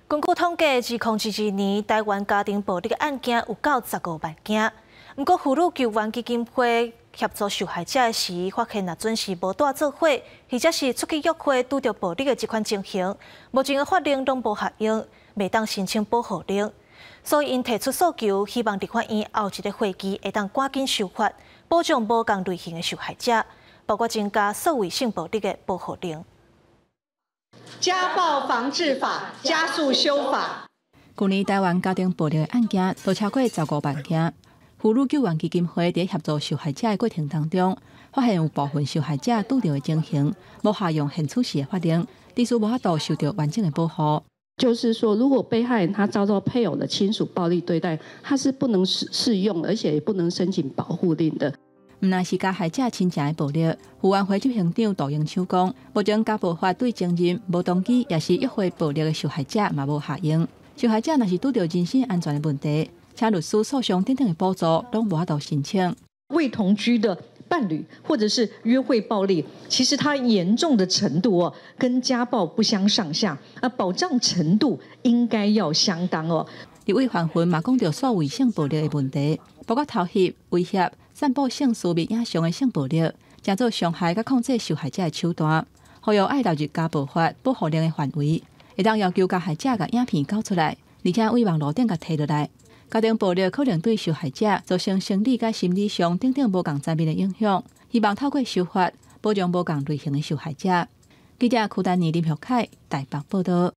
根據統計，2022年台灣家庭暴力案件有到15萬件。毋過，婦女救援基金會協助受害者時，發現若準是無帶做伙，或者是出去約會拄著暴力的這款情形，目前的法令攏無效用，袂當申請保護令。所以，𪜶提出訴求，希望立法院後一個會期會當趕緊修法，保障無仝類型的受害者，包括增加數位性暴力的保護令。家暴防治法加速修法。舊年台灣家庭暴力的案件都超過十五萬件。婦女救援基金會佇協助受害者的過程當中，發現有部分受害者拄著的情形，無效用現此時的法令，致使無法度受著完整的保護。就是說，如果被害人他遭到配偶的親屬暴力對待，他是不能適用，而且也不能申請保護令的。毋但是加害者親情的暴力，婦援會執行長杜英秋講，目前家暴法對情人無動機，抑是約會暴力的受害者嘛無效用。受害者若是拄著人身安全的問題，請律師訴訟等等的補助，攏無法度申請。未同居的伴侶或者是約會暴力，其實它嚴重的程度哦，跟家暴不相上下，啊，保障程度應該要相當哦。立委范雲嘛講著數位性暴力的問題，包括偷翕、威脅、散布性私密影像的性暴力，成做傷害佮控制受害者的手段。呼籲愛納入家暴法保護令的範圍，會當要求加害者共影片交出來，而且對網路頂共提落來。家庭暴力可能對受害者造成生理佮心理上等等無仝層面的影響，希望透過修法保障無仝類型的受害者。記者柯丹妮、林玉凱台北報導。